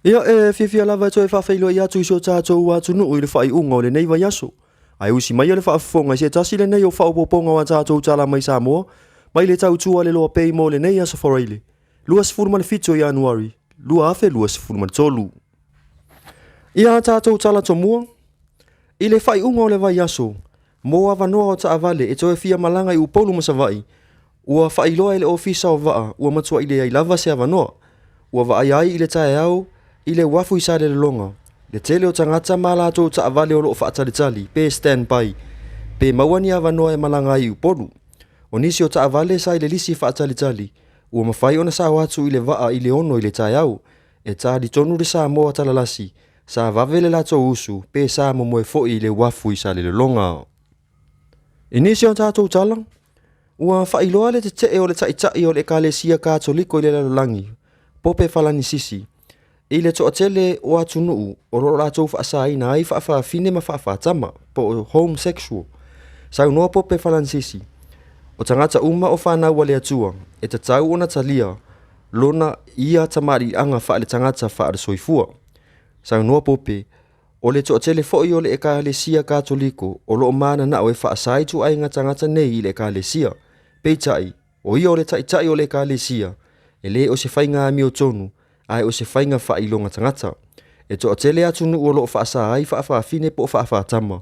Ia, e fiafia lava e toe faafeiloai atu i si o tatou atunuu i le faaiuga o lenei vaiaso. Ae usi maia le faafofoga i se tasi lenei o faaopoopoga o a tatou tala mai Samoa, mai le tautua a le Loa Pei mo lenei aso Faraile, 27 o Ianuari, 2023. Ia a tatou tala tomua, i le faaiuga o le vaiaso, mo avanoa o taavale e toe fia malaga i Upolu ma Savaii, ua faailoa e le Ofisa o Vaa ua matuai leai lava se avanoa. Ua vaaia ai i le taeao i le uafu i Salelologa le tele o tagata ma a latou taavale o lo o faatalitali pe stand by pe maua ni avanoa e malaga ai i Upolu. O nisi o taavale sa i le lisi faatalitali ua mafai ona sao atu i le vaa i le 6 i le taeao. E talitonu le Samoa talalasi sa vave le latou usu pe sa momoe foi i le uafu i Salelologa. I nisi o tatou tala, ua faailoa le tetee o le taitai o le Ekalesia Katoliko i le lalolagi, Pope Falanisisi, i le toatele o atunuu o lo o latou faasaina ai faafafine ma faafatama, po o homosexual. Saunoa Pope Falanisisi, o tagata uma o fanau a le Atua, e tatau ona talia lona ia tamaliiaga faaletagata faalesoifua. Saunoa Pope, o le toatele foi o le Ekalesia Katoliko o lo o mananao e faasa ituaiga tagata nei i le Ekalesia. Peitai, o ia o le taitai o le Ekalesia, e le o se faiga amiotonu, ae o se faiga faailoga tagata. E toatele atunuu o lo o faasa ai faafafine po o faafatama.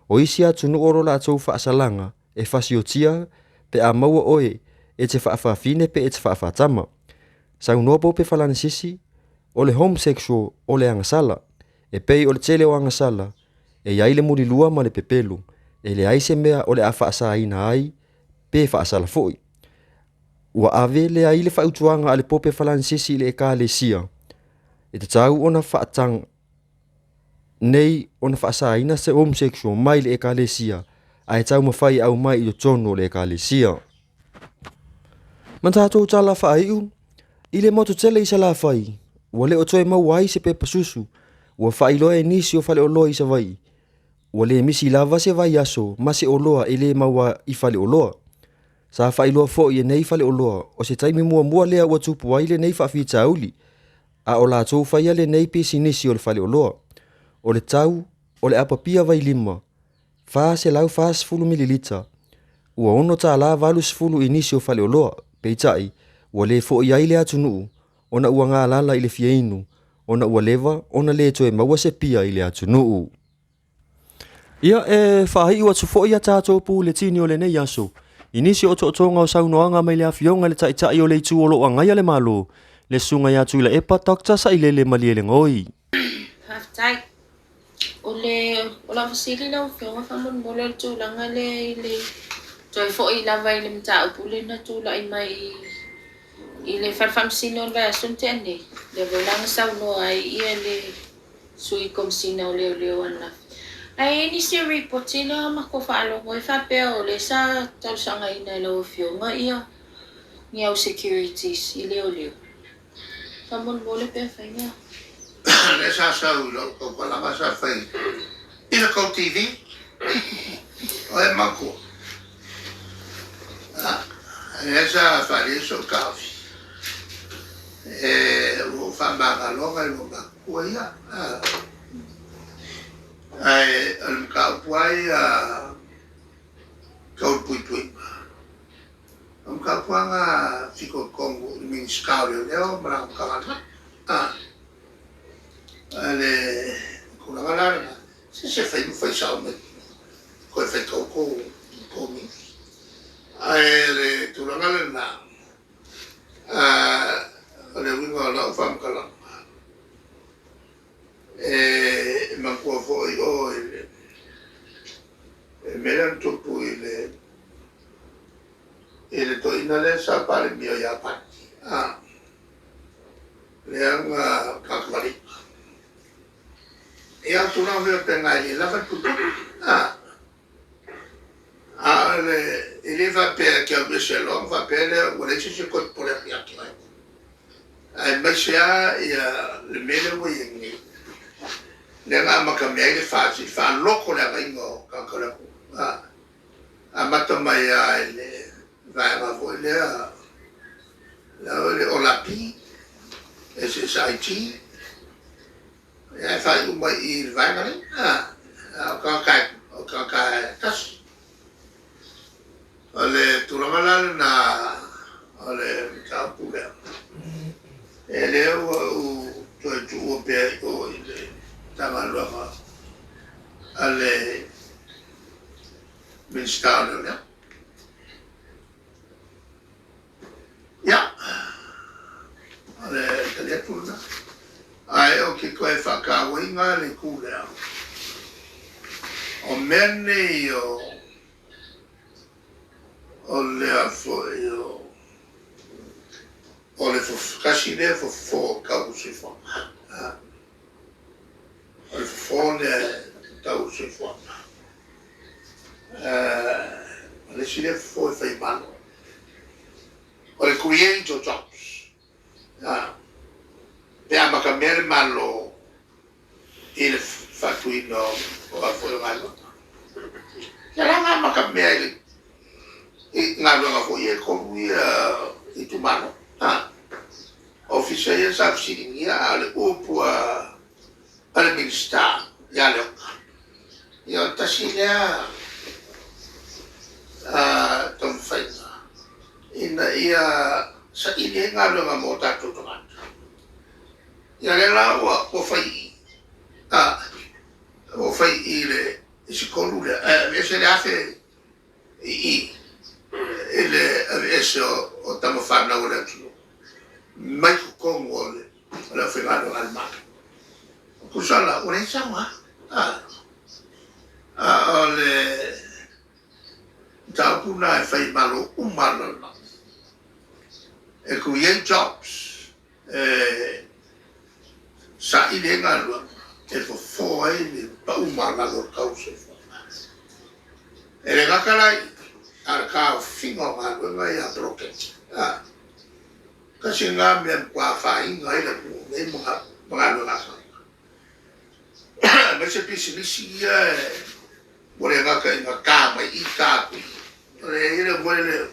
O isi atunuu o lo latou faasalaga e fasiotia pe a maua oe e te faafafine pe e te faafatama. Saunoa Pope Falanisisi, o le homosexual o le agasala. E pei o le tele o agasala, e i ai le mulilua ma le pepelo, e leai se mea o le a faasaina ai pe faasala foi. Ua ave lea i le fautuaga a le Pope Falanisisi i le Ekalesia, e tatau ona faataga nei ona faasaina se homosexual mai le Ekalesia, ae taumafai e aumai i totonu o le Ekalesia. Ma tatou tala faaiu, i le motu tele i Salafai, ua le o toe maua ai se pepa susu, ua faailoa e nisi o faleoloa i Savaii, ua le misi lava se vaiaso ma se oloa e le maua i faleoloa. Sa faailoa foi e nei faleoloa o se taimi muamua lea ua tupu ai lenei faafitauli, a o latou faia lenei pisinisi o le faleoloa. O le tau o le apapia vailima 440 mililita ua $6.80 i nisi o faleoloa, peitai ua le foi ai le atunuu ona ua galala i le fia inu, ona ua leva ona le toe maua se pia i le atunuu. Ia, e faaiu atu foi a tatou puletini o lenei aso i nisi o otootoga o saunoaga mai le Afioga i le Taitai o le Itu o lo o agaia le Malo, le Susuga ia Tuilaepa Doctor Sailele Malielegaoi. Faafetai. O le o lau fesili lau Afioga faamolemole o le tulaga lea i le toe foi lava i le mataupu lea na tulai mai i le Fale Faamasino o le vaiaso na tea nei, lea foi la na saunoa ai ia le Sui Komesina o Leoleo ananafi. Ae i ai nisi o ripoti lea matou faalogo ai faapea o lea sa talosagaina e lau Afioga ia ni au securities i leoleo. Faamolemole pe afai na. Lea sa sau i lou tautalaga sa fai i le tou TV. O e matua. Lea sa faaalia ai sou taofi. E ua ou faamagaloga i lou matua ia. Ae o le mataupu lava ia tau le puipuiga, o le mataupu lava na fitoitonu i le Minisita o Leoleo ma lana Matagaluega. A o le tulaga la lena, se se fai ma fai sao mai toe faitau tou news. Ae o le tulaga lena, o le uiga o lau faamatalaga, e manatua foi oe i le mea lea na tupu i le toeaina lea sa Palemia o Iapani, lea na tagatavalima. Ia, o tulaga foi faapena e le lava le puipuiga. A o le, e le faapea e te alu ese loa ona faapea lea ua leai se isi e toe popole atu ia te oe. Aemaise lava le mea lea ua i ai nei, lea na amata mea ai le FAST, i le faalotoleagaina o tagata o le atunuu. Amata mai lava i le vaega foi lea, le OLAP, SSIT, Ia e faaiu mai i le vaega lea, a o tagata e, o tagata e tasi. O le tulaga la lena o le mataupu lea, e lea ua ou toe tuua pea i o i le Matagaluega a le Minisita o Leoleo. Ia, o le tali atu lena. Ae ou te toe faatauaina le itu lea, o mea nei o, o lea foi o, o le tasi lea fofo o tau o le soifuaga. O le fofo lea e tau o le soifuaga. O le isi lea fofo e fai malo. O le create o jobs. Pe amatamea le Malo i le faatuina o a foi o galuega. Ia la na amatamea i le i galuega foi ia e tolu ia itumalo. Ofisa ia sa fesiligia a o le upu a le Minisita ia Leota. Ia o le tasi lea taumafaiga ina ia saili ai galuega mo tatou tagata. Ia lea la ua fai i i, ua fai i le isi tolu lea, ae aveese le 1000 i i i le aveese o tama fanau a le atunuu mai totonu o le aufaigaluega a le Malo. Tusa la, ua leai se aoga. A o le mataupu lena e fai e Malo uma lava le lalolagi, e create jobs, e saili ai galuega, e fofo ai le pau maualalo o le tau o le soifuaga. E le gata la i i, a o le taofiga o galuega ia poloketi. Tasi lena mea e matua afaina ai le atunuu nei ma galuega a tagata, aemaise pisinisi ia ua le gata ina ta mai i i, ta atu i i. O le i ai le foi lele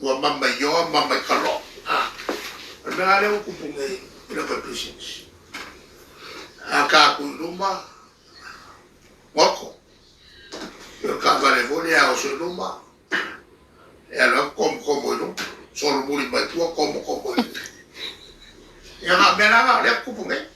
ua mama i oa, mama i kaloa. O le mea la lea ua tupu nei i le aufaipisinisi, a ta atu i luma, goto. O le taavale foi lea a oso i luma, E alu atu komo komo i luma, solomuli mai tua komo komo i luma. Ia na o mea la na o lea tupu nei.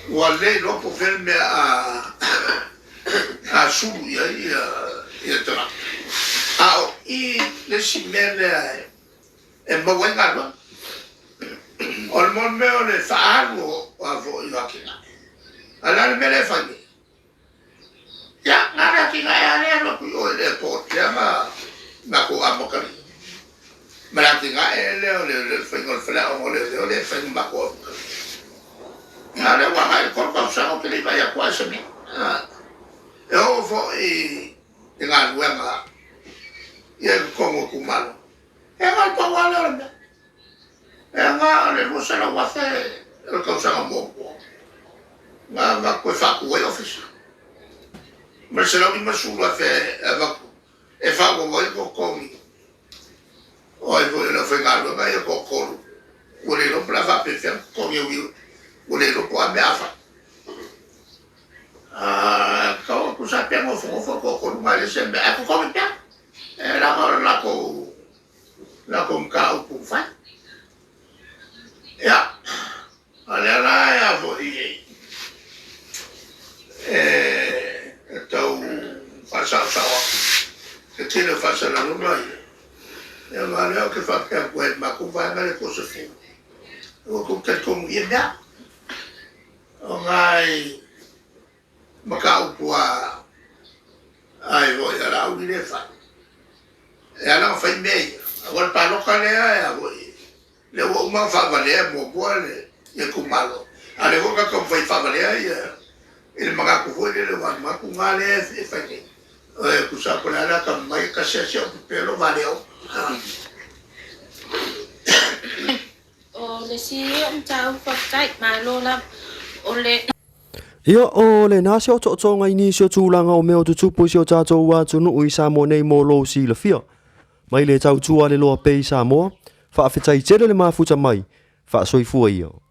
Ua le iloa po o fea le mea a sulu i ai ia tagata. A o i le isi mea lea e maua ai galuega. O le mea o le faaalu o a foi o atinae. A o le a le mea lea e fai nei? Ia, na o le atinae lava lea e alu atu i o i le airport lea na matou amatalia. Ma le atinae lea o le faiga o le faleaoga o leoleo lea e fai na matou amatalia. A o lea ua agai i le 3 tausaga ou te le i vaai atu lava i se mea. E oo foi i galuega ia i totonu o itumalo, e na o le pau lava lea o le mea. E na o le $200,000 o le tausaga muamua na avatu e faatu ai ofisa, ma le $150,000 e avatu e faaauau ai totogi o ai foi o le aufaigaluega ia toatolu ua le iloa po o le a faapefea ona totogi e ui ua le iloa po o a mea a fai. Tau tusa pea nofonofo le toatolu na e leai se mea ae totogi pea. E leaga o le latou latou mataupu ua fai. Ia, a lea la e a foi e tau faasaosao atu le tele o faasalalauga ia, ia ma lea ou te faapea atu ai i le matou vaega lea po o se fou, ua outou talitonu i ia mea. O nai mataupu a ai foi a Laauli lea e fai. E ala ona fai mea ia, aua o le palota lea e a foi, lea ua uma ona faavalea muamua le itumalo, a o lea foi na taumafai e faavalea ia i le manatu foi lele, aua o le manatu lena lea e fai nei, e tusa lava po o le a le atamamai, e tasi lava si au pepelo valea uma. O le isi mataupu faafetai, malo lava. O le. Ia, o lena se otootoga i nisi o tulaga o mea o tutupu i si o tatou atunuu i Samoa nei mo lou silafia. Mai le tautua a le loa pea i Samoa, Faafetai tele le mafuta mai, faasoifua ia.